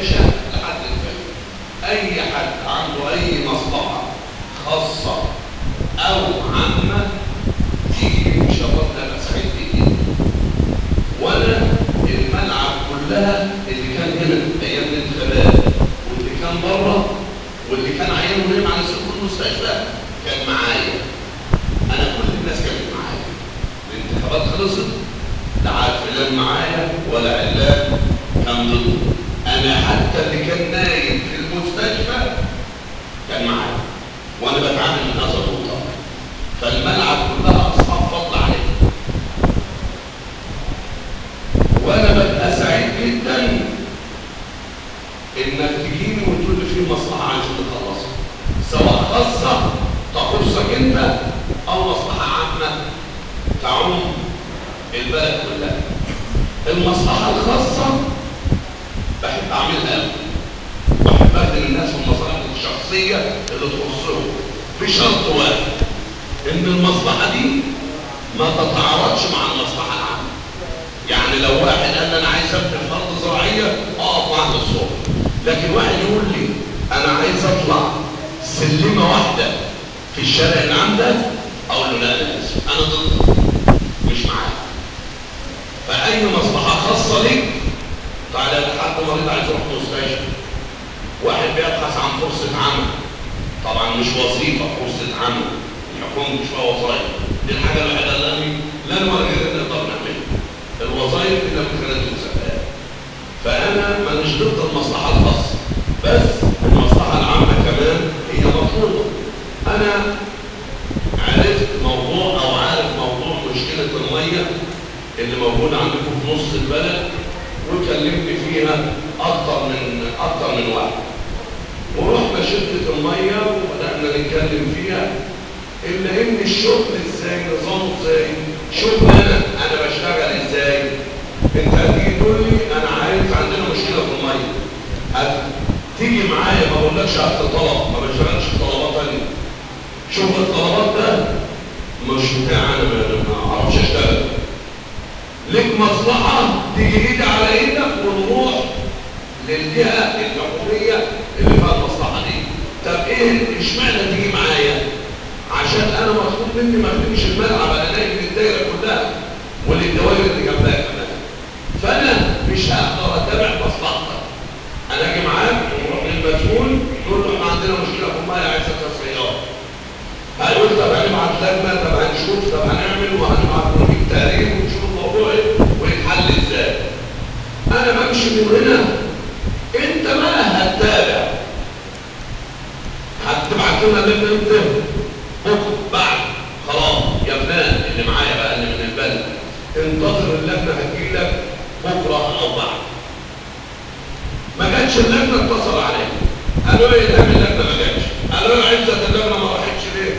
العشاء لحد الفجر. اي حد عنده اي مصلحة خاصة او عامة تيجي يشرفنا، ابقى سعيد بيه. وانا الملعب كلها اللي كان هنا ايام الانتخابات واللي كان بره واللي كان عيان ونايم على سرير المستشفى كان معايا. انا كل الناس كانت معايا. الانتخابات خلصت، لا عاد فلان معايا ولا علان كان ضده. انا حتى اللي كان نايم في المستشفى كان معايا، وانا بتعامل من هذا المنطلق. فالملعب كلها اصحاب فضل عليا، وانا ببقى سعيد جدا انك تجيني وتقول لي في مصلحة عايزين نخلصها، سواء خاصة تخصك انت او مصلحة عامة تعم البلد كلها. المصلحة الخاصة بحب اعملها قوي، بحب اخدم الناس في المصالح الشخصية اللي تخصهم، بشرط واحد، ان المصلحة دي ما تتعارضش مع المصلحة العامة. يعني لو واحد قال لي انا عايز ابني في ارض زراعية اقف معاه للصبح، لكن واحد يقول لي انا عايز اطلع سلمه واحدة في الشارع العام ده، اقول له لا انا اسف، انا ضدك، مش معاك. فاي مصلحة خاصة ليك، تعالى لحد مريض عايز يروح مستشفى، واحد بيبحث عن فرصة عمل، طبعا مش وظيفة، فرصة عمل، الحكومة مش فيها وظائف، دي الحاجة الوحيدة اللي لا انا ولا غيرنا نقدر نعملها. الوظائف اللي من خلال المسابقات. فانا مانيش ضد المصلحة الخاصة، بس المصلحة العامة كمان هي مطلوبه. انا عرفت موضوع او عارف موضوع مشكلة المية اللي موجودة عندكم في نص البلد، وكلمت فيها اكتر من واحد، ورحنا شركة المية وبدانا نتكلم فيها. الا ان الشغل ازاي، نظامه ازاي، شغل انا بشتغل ازاي. انت هتيجي تقول لي انا عايز، عندنا مشكلة في المية، هتيجي معايا، ما بقولكش هات طلب، ما بشتغلش في طلبات ثانية. شغل الطلبات ده مش بتاع انا، ما اعرفش اشتغل. ليك مصلحة تيجي ايدي على ايدك ونروح للجهة الحكومية اللي فيها المصلحة دي. طب ايه اشمعنى تيجي معايا؟ عشان انا مطلوب مني ما اخدمش الملعب، انا نايم للدايره كلها وللدوائر اللي جنبها كمان. فانا مش هقدر اتابع مصلحتك. انا اجي معاك ونروح للمسؤول نقول له احنا عندنا مشكلة في المية عايزه تصفيات. هيقول طب هنبعت لجنة، طب هنشوف، طب هنعمل، وهنبعت ونجيب تقرير ونشوف الموضوع ايه ويتحل ازاي. انا بمشي من هنا، انت بقى هتتابع، هتبعت لنا لجنة امتى؟ بكره بعد، خلاص يا فلان اللي معايا بقى اللي من البلد، انتظر اللجنة هتجيلك بكره او بعد. ما جاتش اللجنة اتصل عليا، قالوا لي الهام اللجنة ما جاتش، قالوا لي عزت اللجنة ما راحتش ليه؟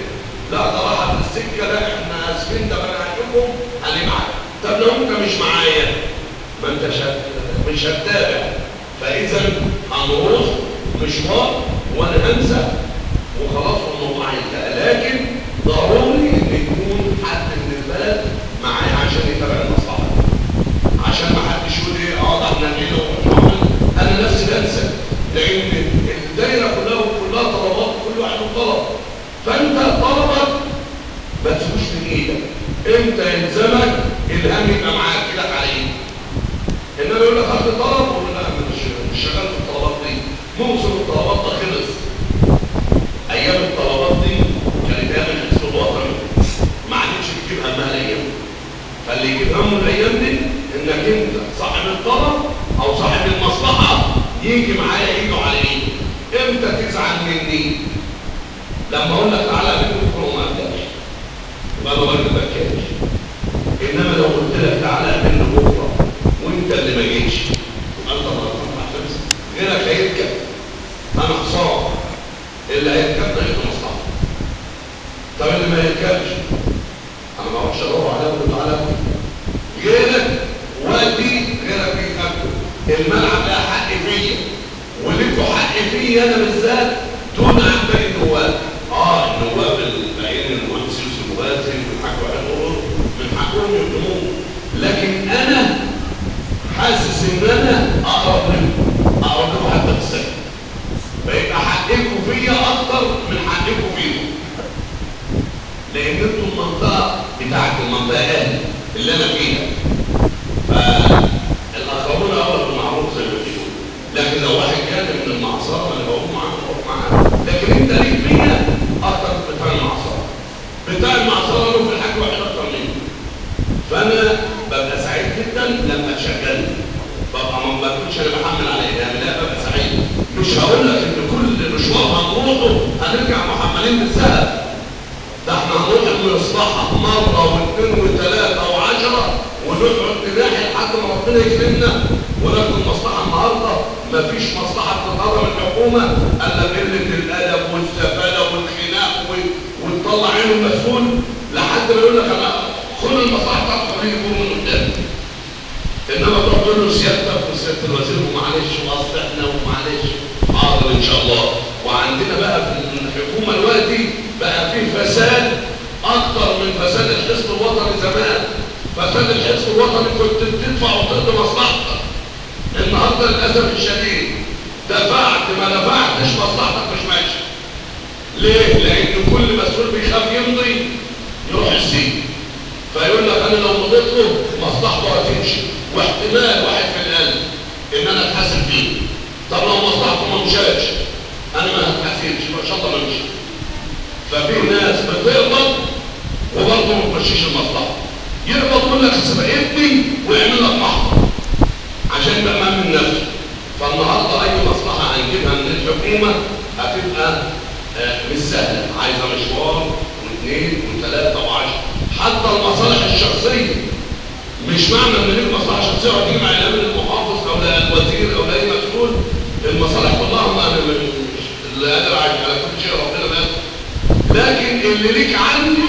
لا ده راحت في السكة، لا احنا اسفين، ده انا هجيبهم هنبعت. طب لو انت مش معايا ما انت مش هتتابع، فاذا هنروح مشوار وانا هنسى وخلاص والموضوع هينتهي. لكن ضروري ان يكون حد من البلد معايا عشان يتابع المصلحة، عشان ما حدش يقول ايه ده احنا جينا. انا نفسي بنسى، لان الدايرة كلها طلبات، كل واحد له طلب، فانت طلبك ما تسيبوش من ايدك، انت يلزمك الهم يبقى معاك ايدك على ايدك. انما يقول لك هات طلب، اقول لا مش شغال في الطلبات دي، موسم الطلبات ده خلص. ايام الطلبات دي كانت ايام الحزب الوطني، ما عادتش بتجيب همها الايام دي. فاللي يجيب همه الايام دي انك انت صاحب الطلب او صاحب المصلحة يجي معايا ايده على ايده. امتى تزعل مني؟ لما اقول لك تعالى قابلني بكره وما قابلكش، يبقى انا راجل بكاش. انما لو قلت لك تعالى قابلني بكره وانت اللي ما جيتش، يبقى انت غلطان مع نفسك، غيرك هيركب. انا حصان، اللي هيركب ده يبقى مصلحة. طب اللي ما يركبش انا ما اروحش ادور عليه واقول له تعالى، غيرك ودي غيرك بيقابله. الملعب لها حق فيا وليكوا حق فيا انا بالذات دون عن باقي النواب. النواب الباقيين المهندس يوسف غازي والحاج وائل غرور من حقهم يخدموه، لكن انا حاسس ان انا اقرب لكم، اقرب لكم حتى حقكم فيا اكتر من حقكم فيهم، لان انتوا المنطقة بتاعت المنطقة اهلي اللي انا فيها، فالاقربون اولى بالمعروف زي ما بيقولوا. لكن لو واحد جاني من المعصره انا بقوم معاه بروح معاه، لكن انت ليك فيا اكتر من بتاع المعصره. بتاع المعصره له في الحاج واحد اكتر مني. فانا ببقى سعيد جدا لما تشغلني، ببقى ما بكونش انا بحمل على ايدي، لا ببقى سعيد. مش هقول لك ان كل مشوار هنروحه هنرجع محملين بالذهب، ده احنا هنروح المصلحة مرة واثنين وثلاثة وعشرة ونقعد نلاحق لحد ما ربنا يكرمنا وناخد المصلحة. النهارده مفيش مصلحة بتتقدم الحكومة الا قلة الادب والسفاله والخناق وتطلع عينه المسؤول لحد ما يقول لك انا خد المصلحة بتاعتك خليني يكون من قدام. انما تروح تقول له سيادتك وسياده الوزير ومعلش واصل احنا ومعلش حاضر ان شاء الله. وعندنا بقى في الحكومة دلوقتي بقى في فساد اكتر من فساد الحزب الوطني زمان. فساد الحزب الوطني كنت بتدفع وتقضي مصلحتك، النهارده للاسف الشديد دفعت ما دفعتش مصلحتك مش ماشية. ليه؟ لان كل مسؤول بيخاف يمضي يروح السجن، فيقول لك انا لو مضيت له مصلحته هتمشي، واحتمال 1% ان انا اتحاسب فيه. طب لو مصلحته ما مشاتش انا ما هتحاسبش، ما شاء الله ما مشي. ففي ناس بتقبض وبرضه ما تمشيش المصلحة، يقبض يقول لك سبقتني ويعمل لك محضر عشان يبقى مأمن نفسه. فالنهارده اي مصلحة هنجيبها من الحكومة هتبقى مش سهلة، عايزه مشوار واثنين وثلاثة وعشرة. حتى المصالح الشخصية، مش معنى ان ليك مصلحة شخصية وهتيجي مع الامين المحافظ او الوزير او لاي مسؤول، المصالح كلها ما انا مش اللي قادر على كل شيء ربنا بس. لكن اللي ليك عندي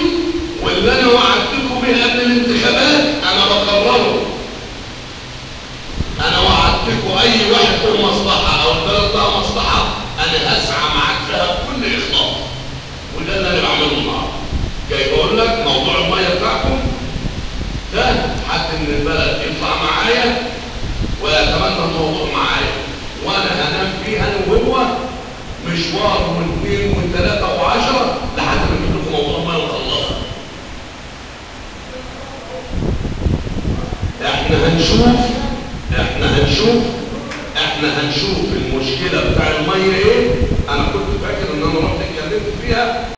واللي انا وعدتكم بيه قبل الانتخابات انا بكرره. انا وعدتكم اي واحد له مصلحة او البلد لها مصلحة انا هسعى معاك فيها بكل اخلاص، وده اللي انا بعمله النهارده. جاي بقول لك موضوع المية بتاعكم ده حد من البلد يطلع معايا ويتبنى الموضوع معايا، وانا هنام فيه انا وهو مشوار واثنين وثلاثة وعشرة لحد ما نجيب لكم موضوع المية ونخلصه. احنا هنشوف المشكلة بتاع المية ايه. انا كنت فاكر ان انا رحت اتكلمت فيها.